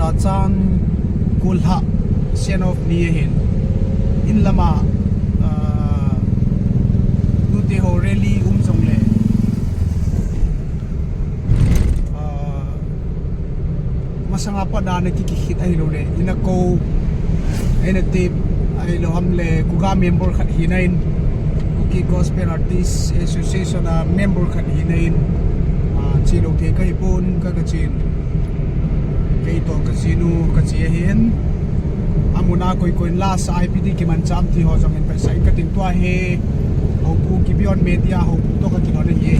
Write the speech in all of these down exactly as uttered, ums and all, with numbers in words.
Chachan kulha send off ni ahin. In lama, ah, nute ho rally um jongle, ah, masanga pat a na ki, kikhit ahilou le, ina ko, ina tip, ahilou ham le, Kuki member khat hina in, Kuki Gospel Artist Association a member khat hina in, ah, chi lou thei kahi pon, ka, ka chin. Kei toh ka jinu ka chi ahin. Amun a koi koi in la sa I P D kimanchah am ti ho jong hin paisa in ka tin tua hi. Hopu Gibeon Media, hopu toh ka kilhon ahi.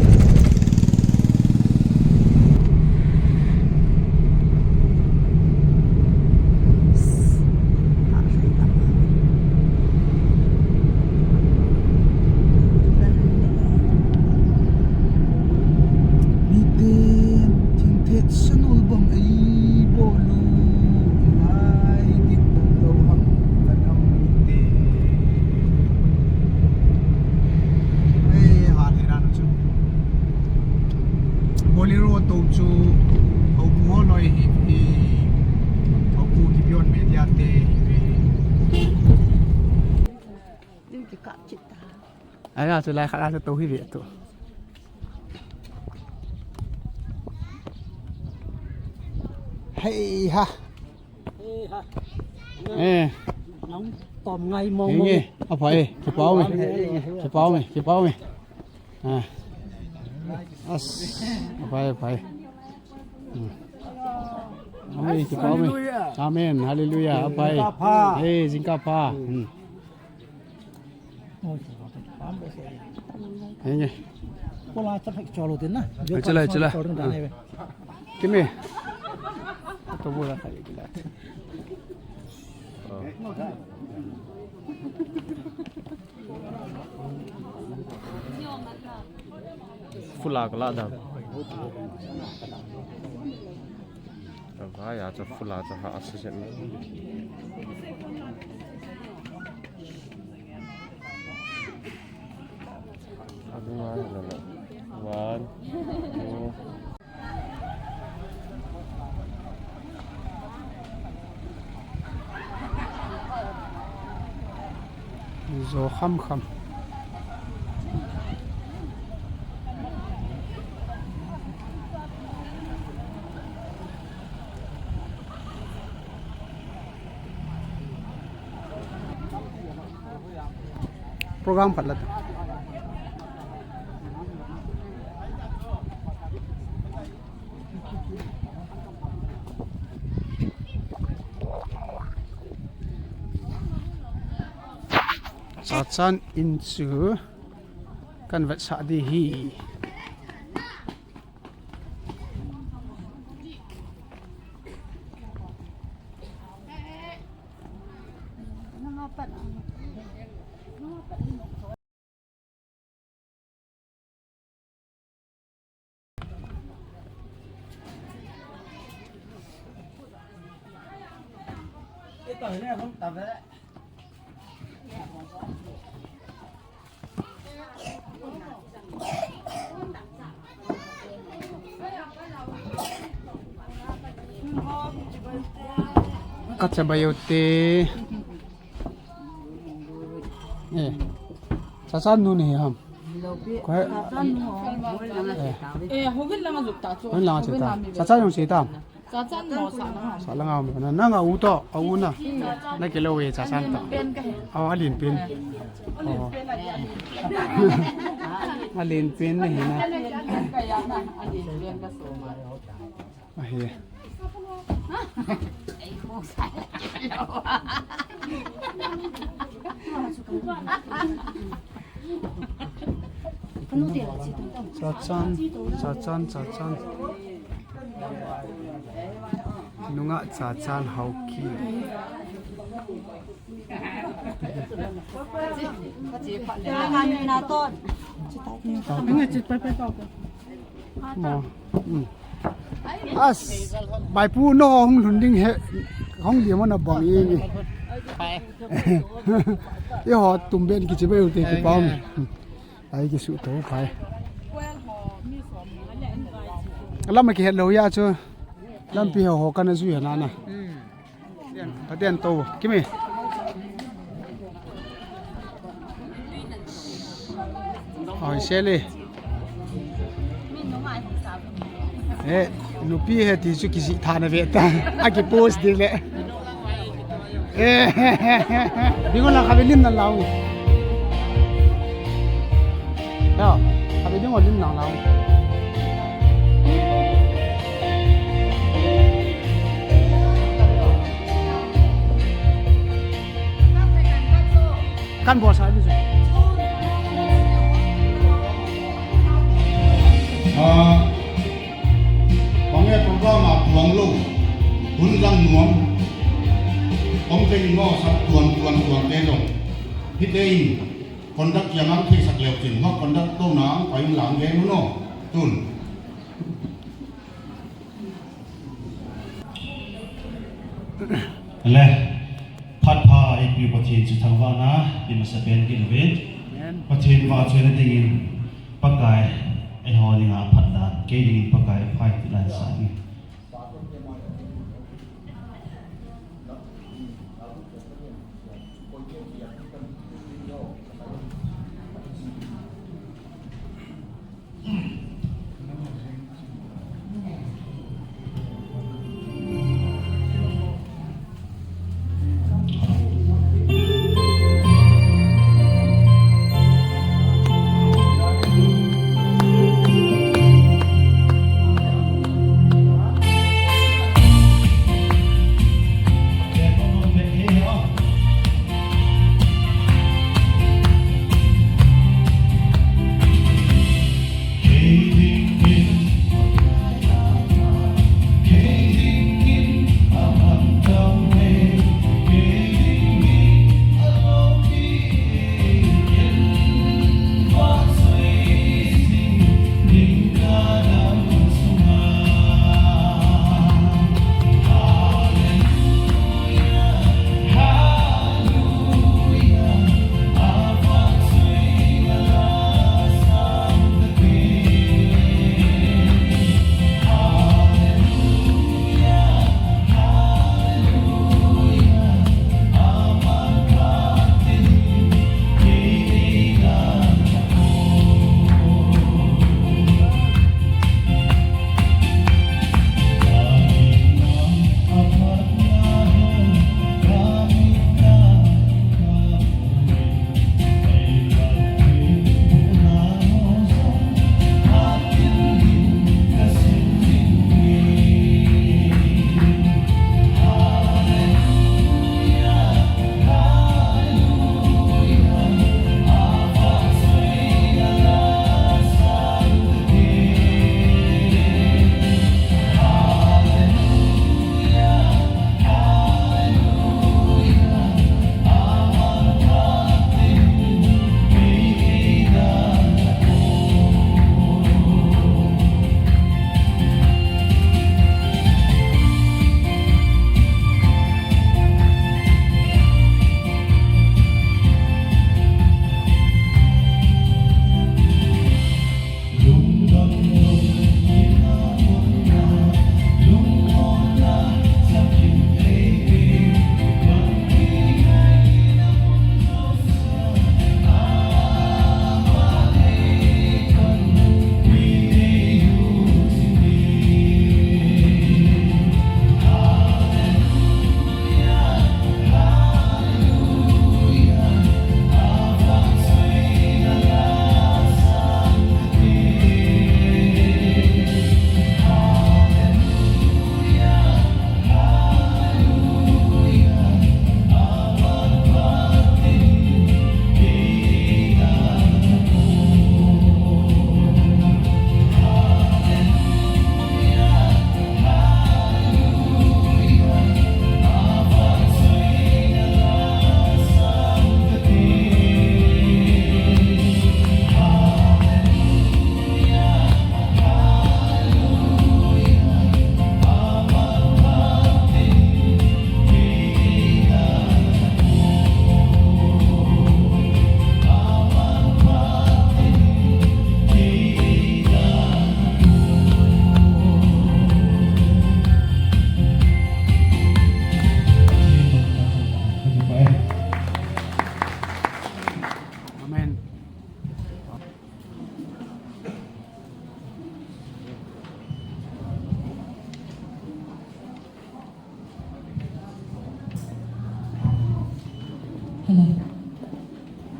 Miten thingthet sanol bang eibol u, lai dik bang lou ham kanam miten. Ei, ha, hera nu chu. Bolero to chu, hopu ho loi hi, hi, hopu Gibeon Media te hi ve. Lim kikap chit ta. Ai, a chu lai khat a chu to hi ve tu. Hei ha. Hei ha. Eh. Nang tom ngai mong mong. Nge, a phai, kipau me. Kipau me, kipau me. Ah. As, a phai, a phai. Hmm. Amen, kipau me. Hallelujah. Amen, hallelujah, a phai. Jingkah pha. Hei, jingkah pha. Hmm. Henge. Kola chap hek cholo tin na. Chulai, chulai. Cholo tin na. Kimi. To bula khai kila. Fula kala da. Avai a chu fula chu ha asa jet. One, two. Zo kham kham. Program phat la ta. Chachan in chu kan vetsah di hi. Kacha bayote. Eh. Chachan nu ni ham. Ko he. Eh. Eh, hovin langa jut ta chu. Hovin langa jut ta. Chachan jong si ta. Chachan mo sa langa. Sa langa mo na, na nga u to, a u na. Na kilo we chachan to. Pen ka he. Oh, alin pen. Oh. Alin pen na hi na. Alin pen ka so ma. Ahi. Chachan, chachan, chachan. Nunga chachan hauki. Mo. Hmm. As, bai pu no hung lhun ding he, hung dia mo na bang i ni. I ho tum ben kichi bai u te kipau mi. Ai kisu to pai. Lam ki het lo ya chu. Lampi ho ho kana zui na na. Aten to, kimi. Oi, Sally. Eh, nupi he ti chu kisi thana ve ta. A ki post di le. Eh, bingo la khabe lim na lau. Ya, khabe bingo lim na lau. Kan bol sa ni. Ah, bang e program a tuang lo, hun lang nuam. Om te ni mo sa tuang, tuang, tuang te lo. Hite in, conduct yang ang thei sak leo chin, ma conduct to na ang pa in lang ge no. Tun. Le, phat pha eipeu Pathen chu thangvahna, i masapen gilvin. Amen. Pathen vahchoina dingin, Pakai, eiho dinga phat dan, kei dingin Pakai, phai ti lan sa ni.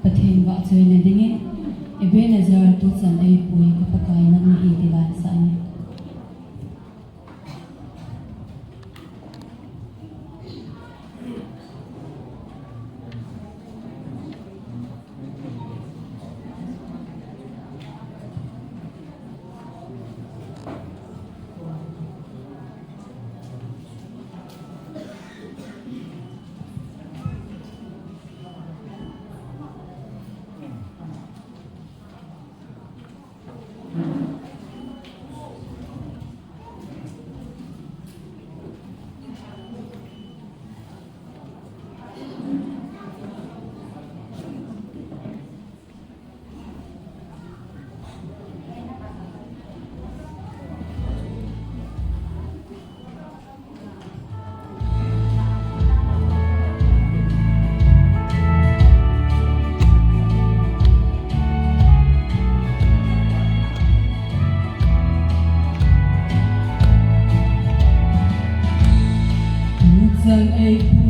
Pathen vahchoina dingin, Ebenezer tuchan eipui ka Pakai nangni hi ti laisah in. Tuchan ei